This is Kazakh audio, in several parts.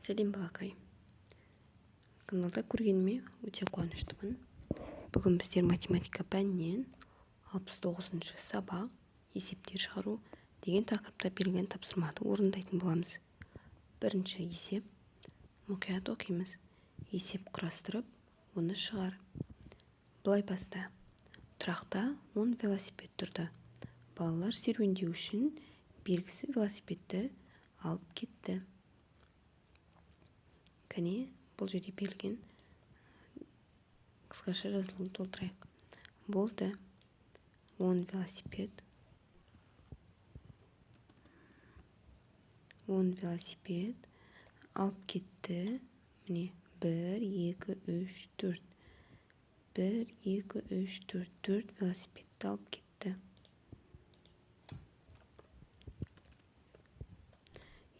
Сәлем, балақай! Каналда көргеніме өте қуаныштымын. Бүгін біздер математика пәнінен 69-шы сабақ «Есептер шығару» деген тақырыпта берілген тапсырманы орындайтын боламыз. Бірінші есеп. Мұқият оқимыз. Есеп құрастырып, оны шығар. Былай баста. Тұрақта 10 велосипед тұрды. Балалар серуендеу үшін белгісіз велосипедті алып кетті. Кәне, бұл жерде берілген қысқаша жазылуын толтырайық. Болды. 10 велосипед. 10 велосипед алып кетті. Міне, 1, 2, 3, 4. 1, 2, 3, 4. 4 велосипедті алып кетті.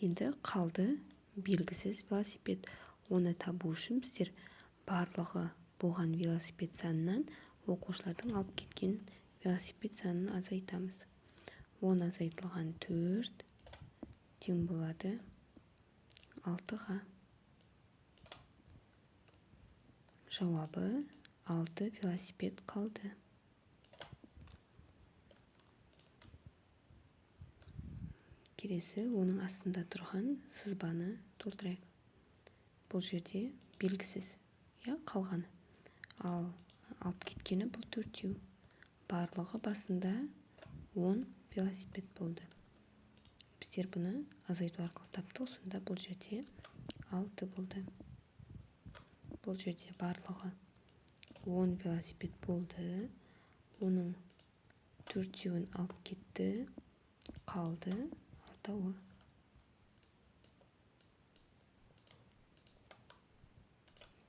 Енді қалды белгісіз велосипед. Оны табу үшін біздер барлығы болған велосипед санынан оқушылардың алып кеткен велосипед санын азайтамыз. 10 азайтылған 4 тең болады 6-ға. Жауабы 6 велосипед қалды. Келесі оның астында тұрған сызбаны толтырайық. Бұл жерде белгісіз, иә, қалғаны. Ал алып кеткені бұл 4. Барлығы басында 10 велосипед болды. Біздер бұны азайту арқылы таптық, сонда бұл жерде 6 болды. Бұл жерде барлығы 10 велосипед болды. Оның 4-еуін алып кетті, қалды 6-уы.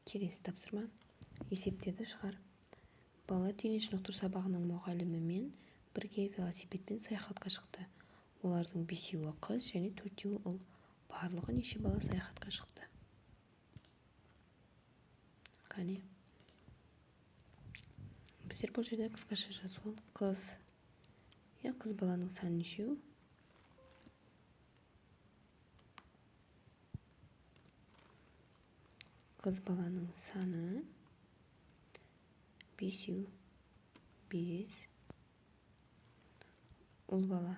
Келесі тапсырма. Есептерді шығар. Балалар дене шынықтыру сабағының мұғалімімен бірге велосипедпен саяхатқа шықты. Олардың 5-еуі қыз және 4-еуі ұл. Барлығы неше бала саяхатқа шықты? Қане. Біздер бұл жерде қысқаша жазуын қыз. Иә, қыз баланың саны нешеу? Қыз баланың саны 5, 5. Ұл бала.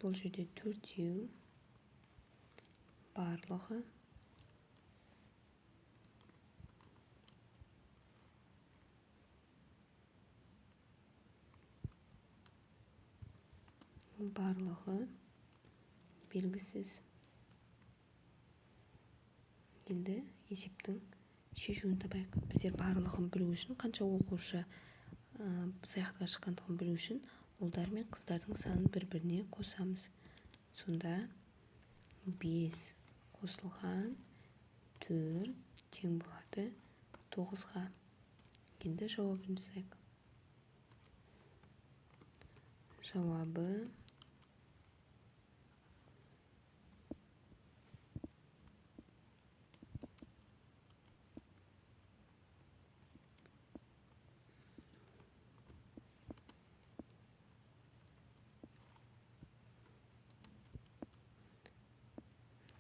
Бұл жерде 4, барлығы белгісіз. Енді есептің шешуін табайық. Біздер барлығын білу үшін, қанша оқушы саяхатқа шыққандығын білу үшін ұлдар мен қыздардың санын бір-біріне қосамыз. Сонда 5 қосылған 4 тең болады 9-ға. Енді жауабын жазайық. Жауабы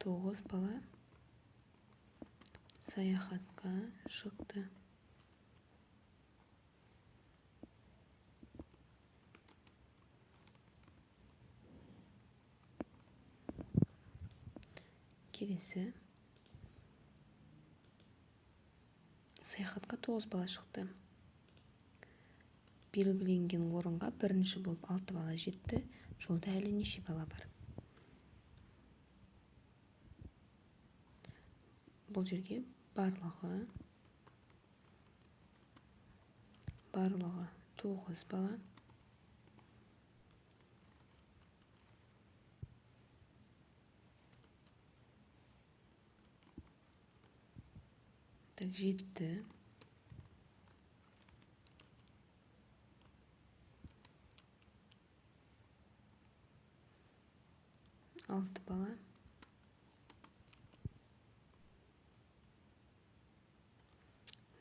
9 бала саяхатқа шықты. Келесі саяхатқа 9 бала шықты. Белгіленген орынға бірінші болып 6 бала жетті. Жолда әлі неше бала бар? Бұл жерге барлығы 9 бала. Так, жетті. 6 бала.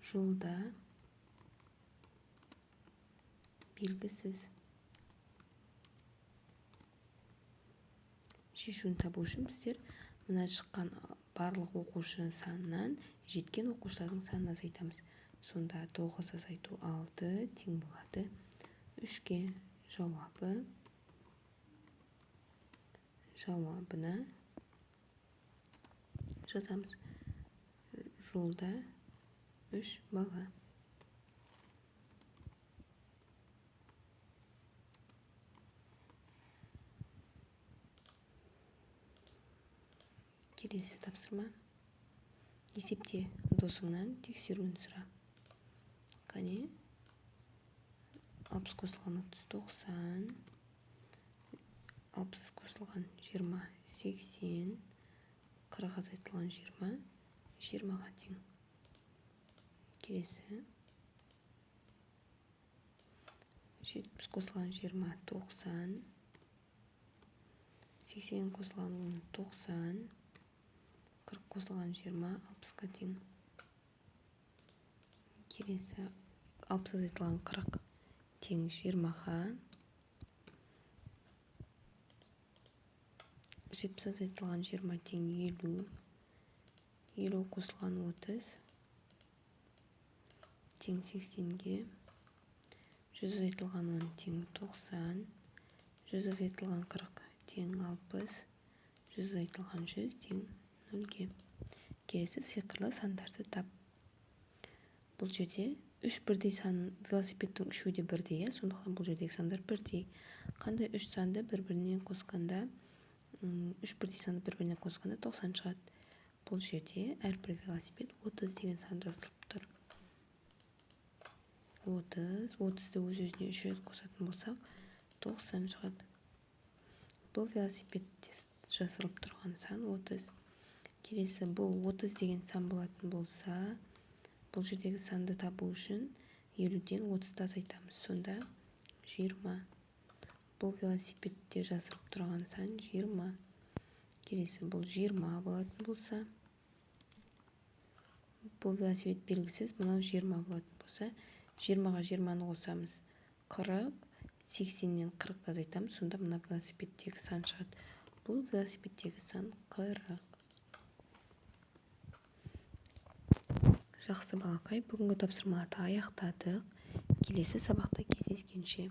Жолда белгісіз. Шешуін табу үшін біздер мына шыққан барлық оқушы санынан жеткен оқушылардың санын азайтамыз. Сонда 9 азайту 6 тең болады 3-ке. Жауабына жазамыз. Жолда 3 бала. Келесі тапсырма. Есепте досыңнан тексеруін сұра. Қане, 60 қосылған 30 90, 60 қосылған 20 80, 40 азайтылған 20 20-ға тең. Келесі 70 қосылған 20 90, 80 қосылған 10 90, 40 қосылған 20 60-қа тең. Келесі 60 азайтылған 40 тең 20-ға. 70 азайтылған 20 тең 50. 50 қосылған 30 тең 80-ге. 100 азайтылған 10 тең 90. 100 азайтылған 40 тең 60. 100 азайтылған 100 тең 0-ге. Келесі сиқырлы сандарды тап. Бұл жерде 3 бірдей сан, велосипедтің үшеуі де бірдей, сондықтан бұл жердегі сандар бірдей. Қандай 3 санды бір-біріне қосқанда, 3 бірдей санды бір-біріне қосқанда 90 шығады. Бұл жерде әрбір велосипед 30 деген сан жазылып тұр. 30, 30-ды өз-өзіне 3 рет қосатын болсақ, 90 шығады. Бұл велосипедте жасырылып тұрған сан 30. Келесі бұл 30 деген сан болатын болса, бұл жердегі санды табу үшін 50-ден 30-ды азайтамыз. Сонда 20. Бұл велосипедте жасырылып тұрған сан 20. Келесі бұл 20 болатын болса, бұл велосипед белгісіз, мынау 20 болатын болса, 20-ға 20-ны қосамыз. 40, 80-нен 40-ды азайтамыз, сонда мына велосипедтегі сан шығады. Бұл велосипедтегі сан 40. Жақсы балақай, бүгінгі тапсырмаларды аяқтадық. Келесі сабақта кездескенше.